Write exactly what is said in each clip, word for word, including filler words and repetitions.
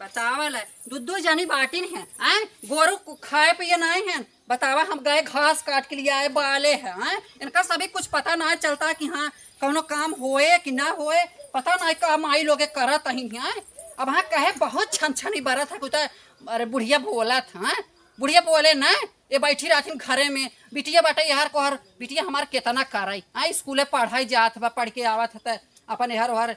बतावा ले, दू दू जनी बाटिन हैं, हैं? गोरू कु-, खाए पिए नाहीं हैं। बतावा, हम गए घास काट के लिए आए, बाले हैं, हैं? इनका सभी कुछ पता ना चलता कि हाँ, कौनो काम होए कि ना होए, पता ना का माई लोगे करत अही हैं। अब हाँ कहे बहुत छन छनी बरत है, कुछ अरे बुढ़िया बोलत हैं, बुढ़िया बोले ना, ये बैठी रहथिन घरे में, बिटिया बाटे यार को हर, बिटिया हमार केतना करई, हाँ, स्कूले पढ़ाई जात बा, पढ़ के आवत है त अपन यार ओहर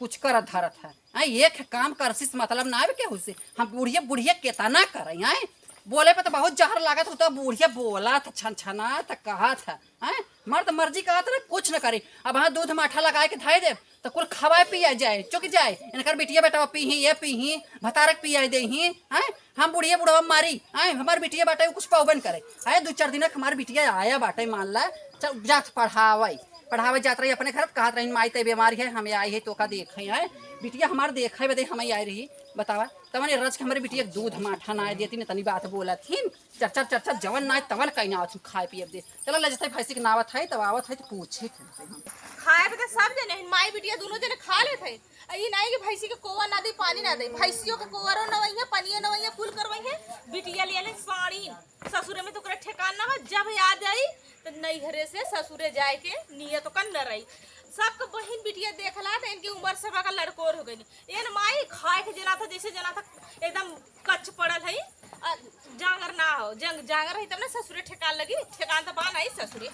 कुछ करत धरत है। आ, एक काम करसी से मतलब ना आवे केहू से। हम बुढ़िया, बुढ़िया केतना करई, हैं? बोले पे तो बहुत जहर लागत हो, तो बुढ़िया बोलत, छनछनात, कहत है, हैं? मर्द मर्जी कहत ना, कुछ न करी। अब हाँ दूध माठा लगाए के धई देब, तो कुल खवाए पिया जाए, चुक जाए। इनकर बिटिया बेटा पीही, ये पीही, भतारक पिया देही, हैं? हम बुढ़िया बुढ़वा मारी, हैं? हमार बिटिया बेटा कुछ पाउबे न करे। हैं? दू चार दिन हमार बिटिया आया बाटे, मान ला, चल जात पढ़ावे। पढ़ावे जात रही अपने घर, कहत रही, "माई, तई बीमारी है, हमें आई है, तोका देखे है।" बिटिया हमार देखे बदे हमें आई रही, बतावा। तवन ये रच के हमारी बिटिया के दूध माठा ना देती, न तनी बात बोलत हिन। चर चर चर चर, जवन ना तवन कहीं ना आवत खाए पिए दे। चलो, ले जते भैंसी के नावत है, तब आवत है, तो पूछे थे हम। खाए बदे सब जने हिन, माई बिटिया दोनों जने खा लेत है। आ ई नाहीं कि भैंसी के कोवा ना दे, पानी ना दे, भैंसियों के कोवरो नवइहे, पनियो नवइहे, कुल करवइहे। बिटिया लिया ले साड़ी, ससुरे में तो ओकरा ठेकान ना बा, जब याद आई तो नैहरे से ससुरे जाए के नियत ओकर न रही। सबके बहिन बिटिया देखला त इनकी उम्र से बा का लड़कोर हो गई। एन माई खाए के जना था, जैसे जना था एकदम कच्च पड़ल है। आ, जांगर ना हो, जंग जांगर रही तब ना ससुरे ठेकान लगी, ठेकान तो बा नहीं ससुरे।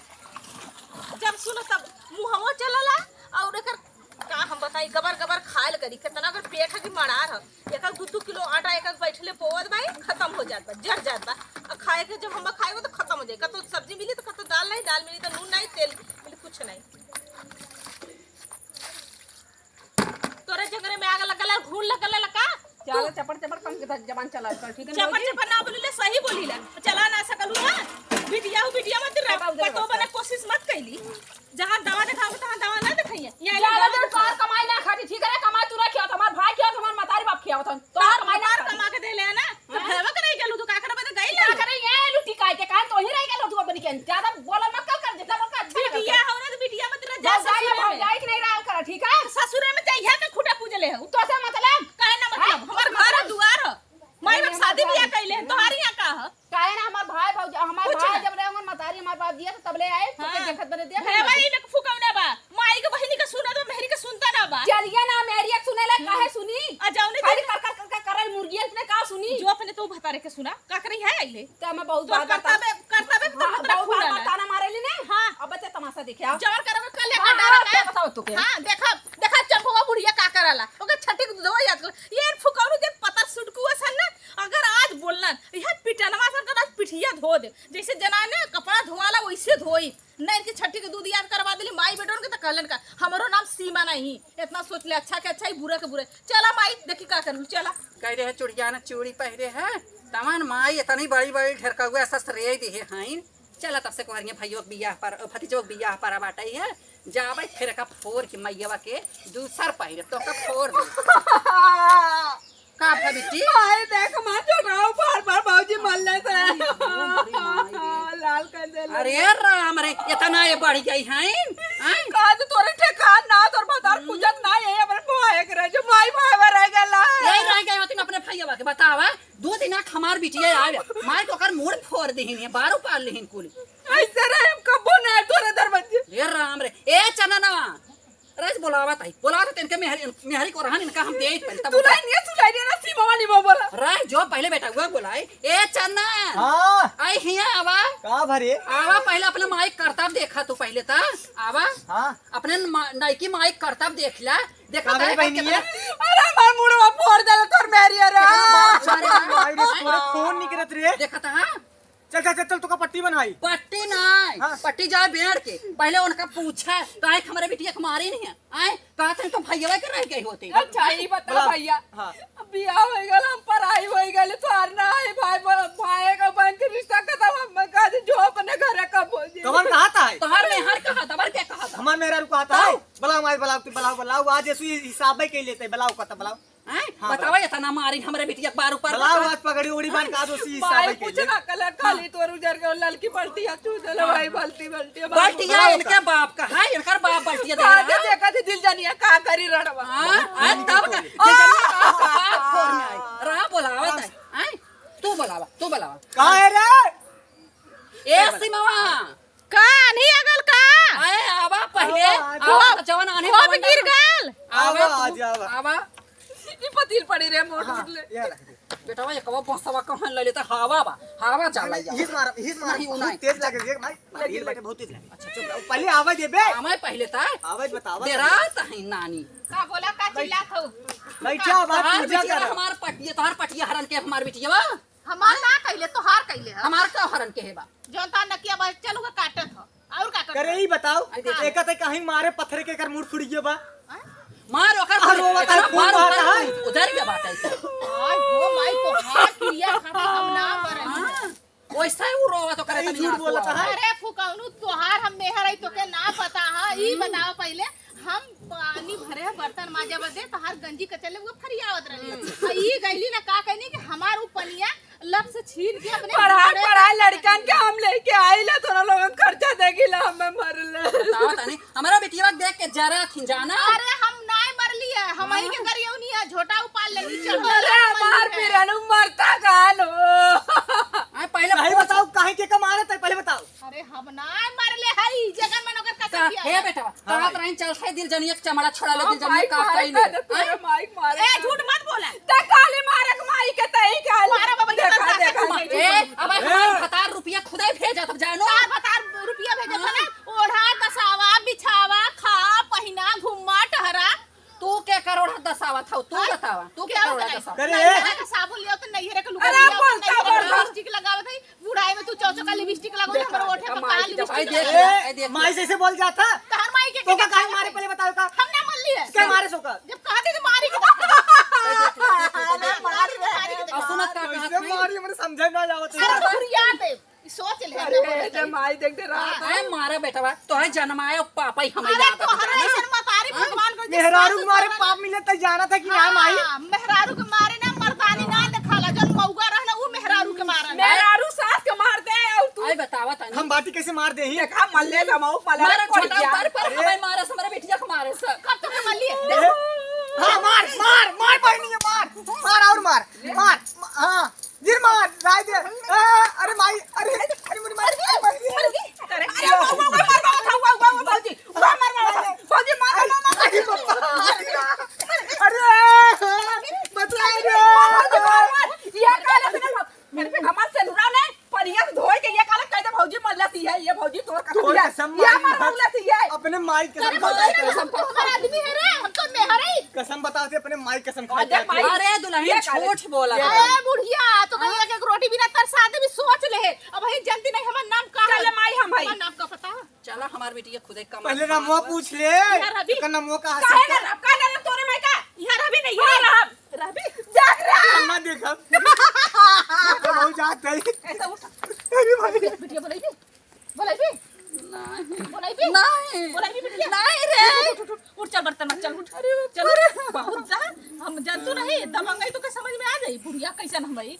जब सुनो तब मुहवो चलला और एकर का हम बताई, गबर गबर खायल करी, कितना अगर पेट है कि मड़ार है, एक एक दू दू किलो आटा एक एक बैठले पोवत बाई, खत्म हो जात बा, जर जात बा। आ खाए के जब हम खाएबो तो खत्म हो जाए, कतो सब्जी मिली तो कतो दाल नहीं, दाल मिली तो नून नहीं, तेल मिली, कुछ नहीं। तोरे जंगरे में आग लगल है, घून लगल है का? चलो, चपड़ चपड़ कम के जबान चला कर, ठीक है? चपड़ चपड़ ना बोली ले, सही बोली ले, चला ना सकलू ना। बिटिया हो, बिटिया मत रह, बाबू, पतो बना कोशिश मत कैली। जहाँ दवा देखाओ, तहाँ दवा ना देखाइए। ये ज्यादा ले देर तोहार कमाई ना खाती, ठीक है ना? कमाई तू ना खियावत, हमार भाई खियावत, हमार मतारी बाप खियावत हन। तोहार कमाई ना खाती। कमा के देले है ना? तो हाँ। भैया करे गलू, तो का करबे, तो गई ले। का करे, ये लुटी काहे के, काहे तो ही रह गलू तू अपनी के। ज्यादा बोला मत कर, कर, जितना बोल कर, अच्छा लगा बिटिया कर। हो ना, तो बिटिया मत रह, जा भौजाई है, ससुरे में। भौजाई के नहीं रहा कर, ठीक है? ससुरे में जाइए, तो खूंटा पूज ले हो। तो से मतलब? काहे ना मतलब? हाँ? हमार घर दुआर हो। माई बाप शादी बियाह कैले हैं, तोहार यहाँ का ह? काहे ना हमार भाई भौज-, हमार कुछ भाई ना। जब रहे हमार मतारी हमार बाप दिया तो तब ले आए, तो हाँ। के देखत बने दिया भैया ना। भाई में फुकौना बा, माई के बहिनी के सुना तो मेहरी के सुनता ना बा। चलिए ना मेहरी के सुने ले, हम्म। काहे सुनी? आ जाओ नहीं खाली तो कर, कर, कर, कर, करल मुर्गियन ने का सुनी? जो अपने तो भतारे के सुना, का करे है आइले? तो मैं बहुत तो बात करता बताऊं। बे, करता बे, हाँ, तो बहुत बात खुला ना। ताना मारे ली ना। हाँ। अब बच्चा तमाशा देखे, आओ। जवन करब कल हाँ, लेकर हाँ, डाला क्या है। बताओ तू के? हाँ, देखा, देखा चंपवा बुढ़िया का कराला। ओके छठी के दूधवा याद कर। ये फुकौनू जे पतर सुटकुआ सन ना, अगर आज बोलना, यह पिटनवा सन का आज पिठिया धो दे। जैसे जनाने कपड़ा धोआला वैसे धोई। नहीं इनके छठी के दूध याद करवा देली माई बेटन के तो कहलन का, "हमरो नाम सीमा नहीं।" इतना सोच ले, अच्छा के अच्छा ही, बुरा के बुरा। चला माई, देखी का करू, चला। कह रहे चुड़िया ना चूड़ी पहरे है, तमन माई इतनी बड़ी बड़ी ढेरकौआ सस रे दिहे हैं। चला तब से कुहरिया भैया के बियाह पर, भतीजो के बियाह पर बाटे है, जाबे फिर का फोर के मैयवा के दूसर पहिरे, तो का फोर दे। का भा बिट्टी? भाई देख, मार जो गाँव बार बार भौजी मरले से। अरे माई रे। लाल कर दे ले। अरे राम रे, इतना ये बढ़ गई हैं, हैं? का तो तोरे ठेकान ना, तोर भतार हम्म। पूजत ना, ये अपने भाई के रह, जो माई भाई में रह गला। यही रह गए होती अपने भैया के, बतावा। दो दिन आक हमार बिटिया आवे, मार के ओकर मूड़ फोर देहिन है, बारू पार लेहिन कुल। ऐसे रहे हम कबो ना तोरे दरवाजे। ए राम रे, ए चननवा, रज बोलावत आई, बोलावत आई, इनके मेहरी, मेहरी को रहन इनका हम देइत पहले, तब दुल्हनिया सुलाई देना, सीमा वाली वो बोला। रह जो पहले बेटा हुआ बोलाए, ए चन्ना, हाँ। आई हिया आवा। का भरे? आवा पहले अपने माई करतब देखा तू पहले ता, आवा। हाँ। अपने मा-, नईकी माई करतब देख ला, देखा का ता भरे है बहनी कितना है? अरे हमार मुड़वा फोड़ देला तोर मेहरी रे। कितना बार मारे रे। माई रे, तोरे खून निकरत रे। देखा ता, हाँ? चल, चल, चल, चल, तोका पट्टी बनाई। पट्टी नाई, हाँ। पट्टी जाए बेड़ के। पहले उनका पूछा, काहे के हमरे बिटिया के मारे नहीं है? आए, कहत हैं तो भैया के रह गए होते। अच्छा, ई बता बुलाओ। भैया, हाँ। अब बियाह हो गल, हम पराई हो गल, तोहार ना है भाई, ब-, भाई का बहन के रिश्ता खत्म, हम कह दे जो अपने घर का बोल दे। तोहर कहा था है? तोहर मेहर कहा था, तोहर क्या कहा था? हमार मेहरारू कहा था है? तो? बुलाओ माई, बुलाओ, तू बुलाओ, बुलाओ, आज ऐसू हिसाब में कह लेते, बुलाओ, कहा था, बुलाओ। हैं? हाँ, बतावा, इतना मारिन हमरे बिटिया के बार ऊपर बतावा। आज पगड़ी उड़ी बांध का दोषी हिसाब भाई है के कुछ लिए। ना कलर, खाली हाँ। तोर उजर के ललकी बल्टिया चूस देले हाँ। भाई, बल्टी, बल्टी, बाबू। बल्टिया इनके बाप का है, इनकर बाप बल्टिया दे हाँ, रहा। देखा थी दिल जानिया का करी रड़वा। हाँ, हाँ, तब का, दिल जानिया का, का फोड़ में आई। बुलावा, तू बुलावा। का है रे? ए सिमवा। का आन्ही आ गल का? अरे आवा पहिले, आवा, आवा। आवा, तो जवन आन्ही खूब पवन गिर डाला। गल। आवा, आवा तू, आवा। आवा। ई पतील पड़ी रे मोट हाँ, निकले। ये रख दे। बेटवा, ये कवा बसवा कहाँ ले लेता? हवा बा, हवा चला अरे, जा। हिस मारा, हिस मारा, नहीं, वो बहुत नहीं। तेज लगे, ये माई, मारी ये लगे। बाटे बहुत तेज लगे। अच्छा, चुप रहो, पहिले आवाज दे बे। आवाज पहिले ता। आवाज बतावा। डेरात है नानी। का बोला, का चिल्लात हो? बैठा, बात तोहार पूजा बिटिया, करा। हमार पटिया, तोहार पटिया हरन के हमार बिटिया बा? हमार ना कइले, तोहार कइले ह। हमार का हरन के है बा? जौन तार नकिया बा, चल ओका काटत ह। और का करे करत? ई बताओ, आई देख। एका ते कहीं मारे पत्थर के एकर मुड़ फुड़ गयो बा। हैं? मार ओकर आ, फुड़, रोवा एकर तार खून मार बहा ओकर है। फुड़, उधर के बात है। आय हो माई, तोहार क्रिया खातिर हम ना मरनी। हाँ, वैसा ही वो रोवा तो करे आई तनी झूठ आंसू बोलत आवा। है। अरे फुकौनू, तोहार हम मेहर आई तोके ना पता ह। ई बताओ पहिले, हम पानी भरे ह बर्तन माजे बदे, तोहार गंजी कचले वो फरियावत रहली। आ ई गइली ना का कहनी कि हमार उ पनिया लब से छीन के अपने पढ़ाई, पढ़ाई लड़कन के हम लेके आइला, तोरा लोगन खर्चा देगिला, हमें मरले। बताओ तनी, हमरा बेटिया देख के जरा थी जाना। अरे हम नाय मरली है, हम ही के करियो नहीं है, झोटा उपाल लेली, चढ़ अरे हमार पिरानू मरता गान हो। आय, पहिले सही पूछ। बताओ, काहे के का मारत है, पहिले बताओ। अरे हम नाय मरले हई, जगन मन ओकर कसम का, किया हे है। बेटवा, हाँ। कहत रही चल से दिल जनिया के चमड़ा छोड़ा ले, हाँ, दिल जनिया माइक का मारे कइले। का, तोरे माइक मारे ए, का। झूठ मत बोला। ते काली मारक माई के तई काली। मारा बाबा, देखा, देखा, देखा, देखा। ए, अब हमार ए। भतार रुपया खुदे भेजत, अब जानो। तार भतार रुपया भेजत हाँ। है ना, ओढ़ा, दसावा, बिछावा, खा, पहिना, घुम्मा, टहरा। तू के करोड़ा दसावत हौ, तू हाँ? बतावा, तू के क्या करोड़ा बताई? दसावत? करे। नैहरा का साबुन लियो तो नैहरा का लुगा अरे लियो, बोलता, नैहरा का बोलता। लिपस्टिक लगावत है, बुढ़ाई में तू चौचो का लिपस्टिक लगावत है, देखा, हमरो ओठे देखा, पर माई काला की लिपस्टिक जबान। ए, लगा। ए, देख, माई से ऐसे बोल जाता। तहर माई के तो का के काहे मारे पहले बताओ का? हम ना मरली है। क्या मारे सो का? जब कहा थे तो मारी के देखा। अरे मारी रे। मारी के देखा। और सुनत का कहत कैसे नहीं? मारी हमरे समझे ना आवत है। अरे घुरिया दे। ई सोच ले, अरे, ना बोले ए, जब माई देख दे रहा हाँ। था। ए, मारा बेटवा, तोहे जनमाए पापा ही हमें अरे, लागत तोहरा जाने। ऐसन मतारी हाँ? भगवान को मेहरारू सासू मारे ससुर पाप मिले त जाना था कि ना हाँ, माई? मेहरारू के मारे ना मर्दानी ना देखाला, जौन मौगा रहे ना, उ मेहरारू के मारे ना। मेहरारू सास के मार दे, और तू आई बतावा तनी। हम बाटी कैसे मार दे ही? देखा, मल्ले जमाऊ, पलट मारा पड़ छोटा गया। ऊपर पर अरे। हमें मारा, हमारे बेटिया को मारे सर। कब तक मल्ली है? ए, हाँ, मार, मार, मार, बहनी है, मार, मार और मार, मार, हाँ। गिर मार, राय दे। आ, अरे माई, अरे, अरे मोरी माई, अरे माई। अरे, अरे, वो, वो, वो, मार, मार, मार, मार, मार, भौजी, वो मार, मार, मार, भौजी, मार, मार, मार, मार। अरे बाबा, अरे, बतला रे। भौजी, मार, मार। ये का लक्षण है? मेरे पे हमार सेनुरा ने परिया धोए के ये काले कह दे, भौजी, मल्ला सी है, ये भौजी तोर का तोर दिया। कसम ये माई हमार भर मल्ला सी है। अपने माई कसम अरे, खा माई के कसम, तू हमार आदमी है रे, हम तो मेहर है। कसम बता दे, अपने माई कसम खा अरे के। माई, अरे दुल्हन ये काले झूठ बोला अरे है। बुढ़िया, तो कहीं हाँ। एक, एक रोटी बिना तरसा दे भी सोच ले। अब ही जनती नहीं हमार नाम का चल है? माई हम भाई। हमार नाम का पता है? चला हमार बेटी के खुदे कमा पहले खा नामवा तो। पूछ ले। यार अभी एकर नामवा का काहे हसन ना का? नाम, काहे ना नाम तोरे माई का? यार अभी नहीं है। रहबी, जाग रहा। ना देखब। तो बहुत जात है। ऐसा उठ। अरे भाई। बिटिया बोलाई भी? बोलाई भी? नहीं। बोलाई भी? नहीं। बोलाई भी बिटिया? नहीं रे। उठ, उठ, उठ, उठ, उठ, चल बर्तन मत, चल उठ। अरे चल उठ। बहुत जा, हम जानतू नहीं, दबंगई तो के समझ में आ जाई, बुढ़िया कैसन हम भाई।